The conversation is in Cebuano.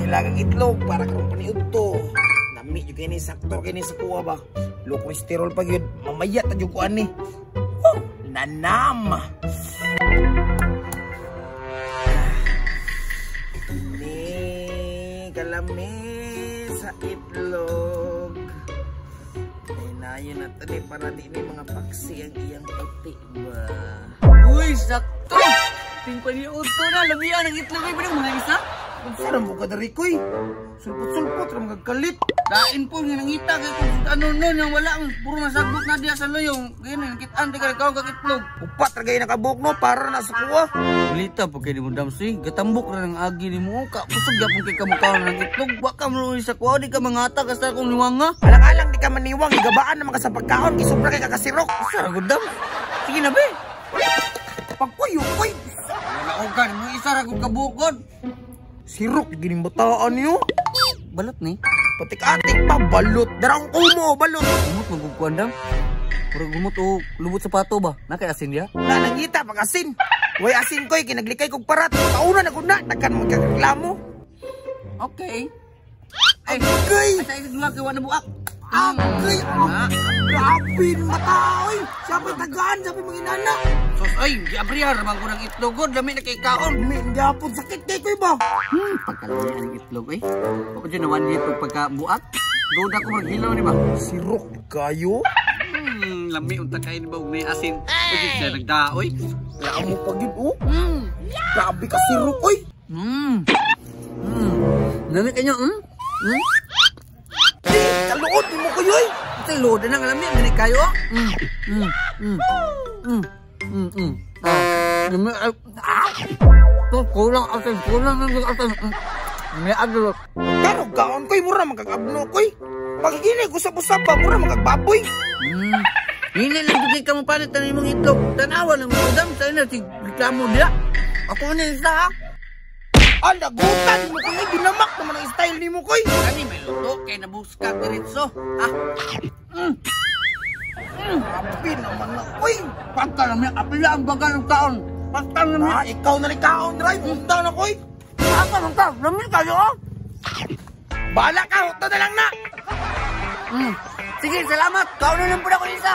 Nilagang itlog para karon paniudto. Lami jud kini, sakto kini sa kuha ba. Low cholesterol pa gyud. Mamaya ta jud ko ani. Oh, nanam. Ni kalami sa itlog. Ay nayon na to ni para di ni mga paksi ang iyang puti ba. Uy, sakto! Tingpaniudto na, lamian ang itlog ay ba mga isa? Unsa ra mo ka diri koy? Sulpot-sulpot ra mga kalit. Dain po nga nangita kay kung ano nun yung wala puro nasagbot na diya sa luyong. Ganyan nakitaan di ka kag itlog. Upat ra gay nakabuok no para na sa kuha. Lita po kay nimo damsi, gatambok ra ng agi nimo ka kusog gyapon kay kamukaon ng itlog. Wa ka mo sa kuha di ka mangata ka kung niwanga. Alang-alang di ka maniwang, gigabaan naman ka sa pagkaon kay sobra kay kakasirok. Asa ra gud dam? Sige na be. Pagkuyo koy. Wala og ka nimo isa ra gud kabukod. Sirok gining bataan niyo. Balot ni. Patik-atik pa balot. Darang kumo balot. Gumot magugkuan dam. Puro gumot o lubot sa pato ba? Nakay asin diya? Na nangita pag asin. Way asin koy kinaglikay kog parat. Kauna na gud na daghan mo kagreklamo. Okay. Ay, Agay! Sa isa duha kay wa na buak. Agay! Grabe mata oy. Sapay tagaan, sapay mga inana. Sos ay, giabrihan ra man ko ng itlog god, lami na kay kaon. Mi gyapon sakit kay koy ba? Pagkalami ang itlog eh. Wa pa jud na 1 year pagka buak. Duda ko maghilaw ni ba? Sirok kayo. Lami unta kay ni ba og may asin. Uy, siya nagdaoy. Kaya mo pag yun, oh. Grabe ka sirok oy. Lami kanyo, Di, kaluod ni mo kayo oy. Ito load na nga lami gani kayo. Ah, lami ay. Ah. To kulang asin, kulang ng asin. May adlo. Pero gaon koy mura magkagabno koy. Pagigini usab-usab ba mura magkagbaboy. Hini lang jud ka mo palit tan imong itlog. Tanawa lang mo dam sa ina sig reklamo diya. Ako ni isa ha. Ah, lagutan mo koy, ginamak naman ang style nimo koy. Kani may luto kay nabuska diretso. Ah. Grabe naman na koy. Pagka lami apila ang baga ng kaon. Pagka lami. Ah, ikaw na rin kaon, dry. Punta na koy. Asa man ka? Lami kayo oh. Bahala ka, huta na lang na. Sige, salamat. Kaon na lang po ako isa.